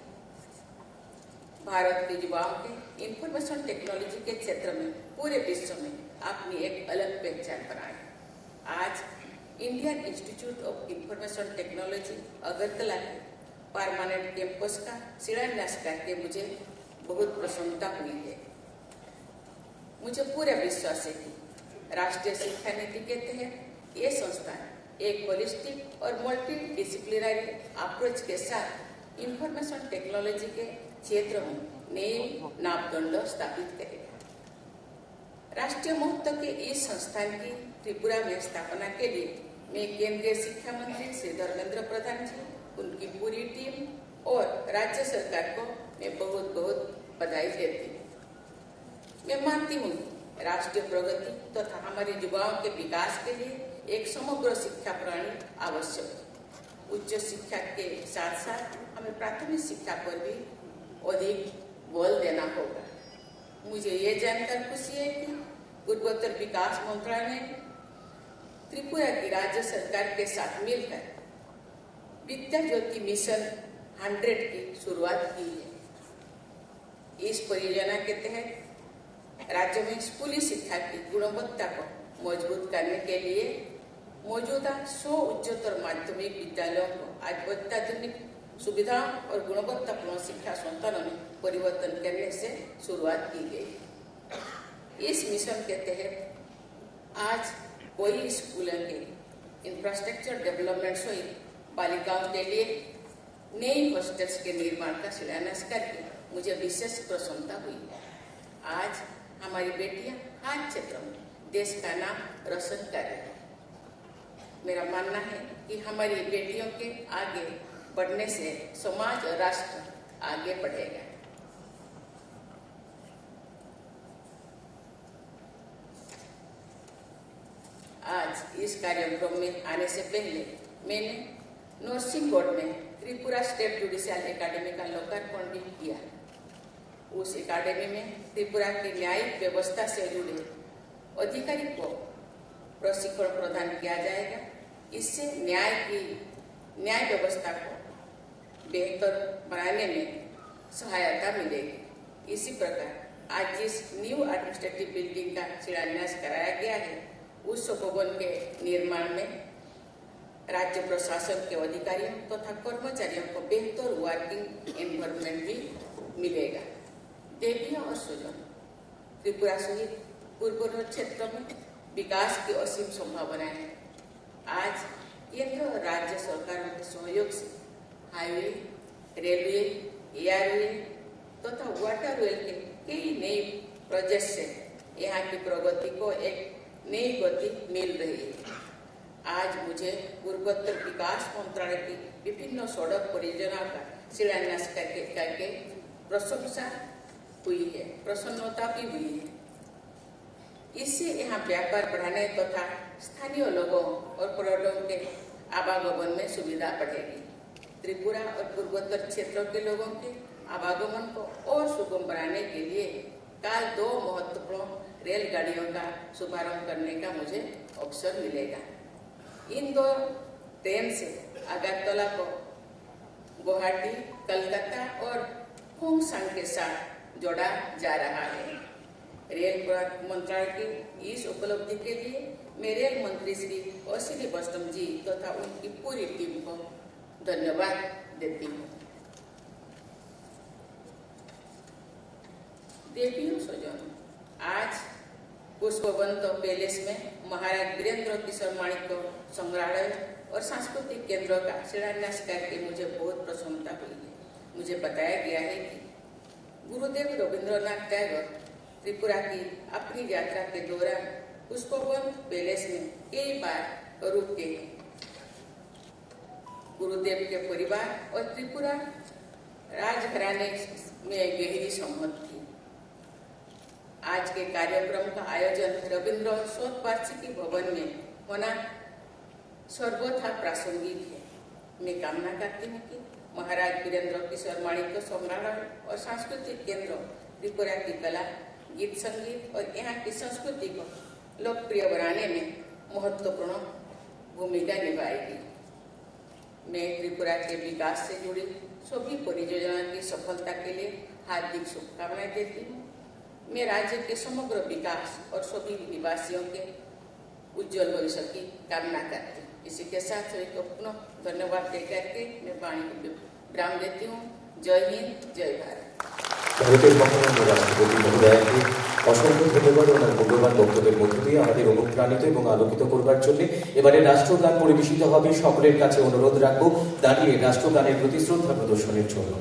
भारत के युवाओं के इंफॉर्मेशन टेक्नोलॉजी के क्षेत्र में पूरे विश्व में अपनी एक अलग पहचान बनाए। आज Indian institute of information technology Agartala के परमानेंट कैंपस का शिलान्यास करके मुझे बहुत प्रसन्नता हुई है। मुझे पूरा विश्वास है कि राष्ट्रीय शिक्षा नीति के तहत ये संस्थान एक होलिस्टिक और मल्टी डिसिप्लिनरी अप्रोच के साथ इंफॉर्मेशन टेक्नोलॉजी के क्षेत्र में नए मापदंड स्थापित करेगा। राष्ट्रीय महत्व के इस संस्थान की त्रिपुरा में स्थापना के लिए मैं केंद्रीय शिक्षा मंत्री श्री धर्मेंद्र प्रधान जी, उनकी पूरी टीम और राज्य सरकार को मैं बहुत बहुत बधाई देती हूँ। मैं मानती हूँ कि राष्ट्रीय प्रगति तथा हमारे युवाओं के विकास के लिए एक समग्र शिक्षा प्रणाली आवश्यक है। उच्च शिक्षा के साथ साथ हमें प्राथमिक शिक्षा पर भी अधिक बल देना होगा। मुझे ये जानकर खुशी है कि पूर्वोत्तर विकास मंत्रालय ने त्रिपुरा की राज्य सरकार के साथ मिलकर विद्या ज्योति मिशन हंड्रेड की शुरुआत की है। इस परियोजना के तहत राज्य में स्कूली शिक्षा की गुणवत्ता को मजबूत करने के लिए मौजूदा सौ उच्चतर माध्यमिक विद्यालयों को आज अत्याधुनिक सुविधाओं और गुणवत्तापूर्ण शिक्षा संस्थानों में परिवर्तन करने से शुरुआत की गई। इस मिशन के तहत आज कई स्कूलों के इंफ्रास्ट्रक्चर डेवलपमेंट सहित बालिकाओं के लिए नई हॉस्टल्स के निर्माण का शिलान्यास करके मुझे विशेष प्रसन्नता हुई। आज हमारी बेटियां हर क्षेत्र में देश का नाम रोशन कर रही हैं। मेरा मानना है कि हमारी बेटियों के आगे बढ़ने से समाज और राष्ट्र आगे बढ़ेगा। आज इस कार्यक्रम में आने से पहले मैंने नरसिंहगढ़ में त्रिपुरा स्टेट जुडिशियल एकेडमी का लोकार्पण भी किया। उस एकेडमी में त्रिपुरा की न्यायिक व्यवस्था से जुड़े अधिकारी को प्रशिक्षण प्रदान किया जाएगा। इससे न्याय की, न्याय व्यवस्था को बेहतर बनाने में सहायता मिलेगी। इसी प्रकार आज जिस न्यू एडमिनिस्ट्रेटिव बिल्डिंग का शिलान्यास कराया गया है, उस भवन के निर्माण में राज्य प्रशासन के अधिकारियों तथा कर्मचारियों को बेहतर वर्किंग एनवायरनमेंट भी मिलेगा। देवियों और स्वजनों, त्रिपुरा सहित पूर्वोत्तर क्षेत्र में विकास की असीम संभावनाएं हैं। आज केंद्र और राज्य सरकारों के सहयोग से हाईवे, रेलवे, एयरवे तथा वाटरवे के कई नए प्रोजेक्ट से यहाँ की प्रगति को एक नई गति मिल रही है। आज मुझे पूर्वोत्तर विकास मंत्रालय की विभिन्न सड़क परियोजनाओं का शिलान्यास करके, करके प्रशंसा हुई है, प्रसन्नता भी हुई है। इससे यहाँ व्यापार बढ़ाने तथा स्थानीय लोगों और पर्यटकों के आवागमन में सुविधा बढ़ेगी। त्रिपुरा और पूर्वोत्तर क्षेत्रों के लोगों के आवागमन को और सुगम बनाने के लिए कल दो महत्वपूर्ण रेलगाड़ियों का शुभारंभ करने का मुझे अवसर मिलेगा। इन दो ट्रेन से अगरतला को गुवाहाटी, कलकत्ता और खोंगसांग के साथ जोड़ा जा रहा है। रेल प्र-, मंत्रालय की इस उपलब्धि के लिए मैं रेल मंत्री श्री अश्विनी वैष्णव जी तथा उनकी पूरी टीम को धन्यवाद देती हूँ। देवियों स्वजन, आज पुष्पवंत पैलेस में महाराज वीरेंद्र किशोर माणिक्य संग्रहालय और सांस्कृतिक केंद्र का शिलान्यास करके मुझे बहुत प्रसन्नता हुई है। मुझे बताया गया है कि गुरुदेव रविंद्रनाथ टैगोर त्रिपुरा की अपनी यात्रा के दौरान पुष्पवंत पैलेस में कई बार रुक गए हैं। गुरुदेव के परिवार और त्रिपुरा राजघराने में गहरी संबंध थी। आज के कार्यक्रम का आयोजन रविंद्र शतवार्षिकी भवन में होना सर्वथा प्रासंगिक है। मैं कामना करती हूँ कि महाराज वीरेंद्र किशोर माणिक्य संग्रहालय और सांस्कृतिक केंद्र त्रिपुरा की कला, गीत संगीत और यहाँ की संस्कृति को लोकप्रिय बनाने में महत्वपूर्ण भूमिका निभाएगी। मैं त्रिपुरा के विकास से जुड़ी सभी परियोजना की सफलता के लिए हार्दिक शुभकामनाएं देती हूँ। मैं राज्य के समग्र विकास और सभी निवासियों के उज्जवल भविष्य की कामना करती हूँ। इसी के साथ सभी को पुनः धन्यवाद दे करके मैं वाणी को विराम देती हूँ। जय हिंद, जय भारत। ভারতের মহামান্য রাষ্ট্রপতি মহোদয়াকে অসংখ্য ধন্যবাদ ওনার মূল্যবান বক্তব্যের মধ্য দিয়ে আমাদের অনুপ্রাণিত এবং আলোকিত করবার জন্য। এবারে রাষ্ট্রগান পরিবেশিত হবে। সকলের কাছে অনুরোধ রাখবো দাঁড়িয়ে রাষ্ট্রগানের প্রতি শ্রদ্ধা প্রদর্শনের জন্য।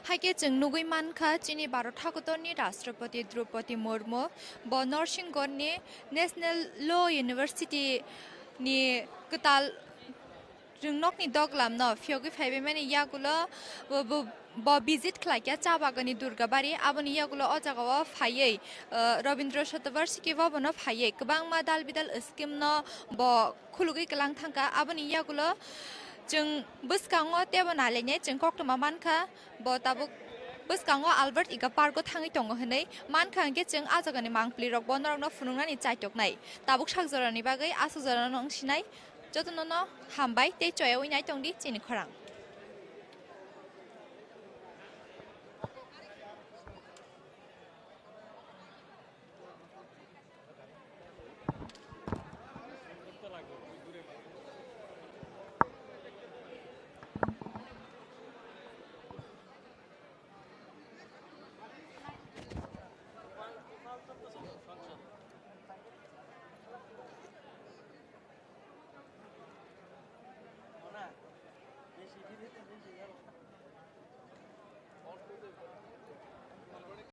Haikhe chwng nugwi mankha, chini Bharat hakotorni Rashtrapati Droupadi Murmu bo Narsinggarhni National Law University ni kwtal rwngnokni doglamno phiyogwi phaibaimani yagulo bo, bo, bo visit khlaikha cha baganni Durgabari. Aboni yagulo o jagao phaiwi, uh, Rabindra Shatavarshiki Bhavanno phaiwi kwbangma dal bidal scheme no bo khulugwi kwlang thangkha. Aboni yagulo chwng bwskango teibo nailainai chwng koktwma mankha. Bo tabuk bwskango Albert Ika Park o thangwi tongo hwnwi mankha, hwnkhe chwng a jagani mangpli rokbo norokno phunuknani chaitoknai. Tabuk sak jorani bagwi aswk jorano wng sinai. Jotono no hambai tei choyaui naitongdi chini khorang.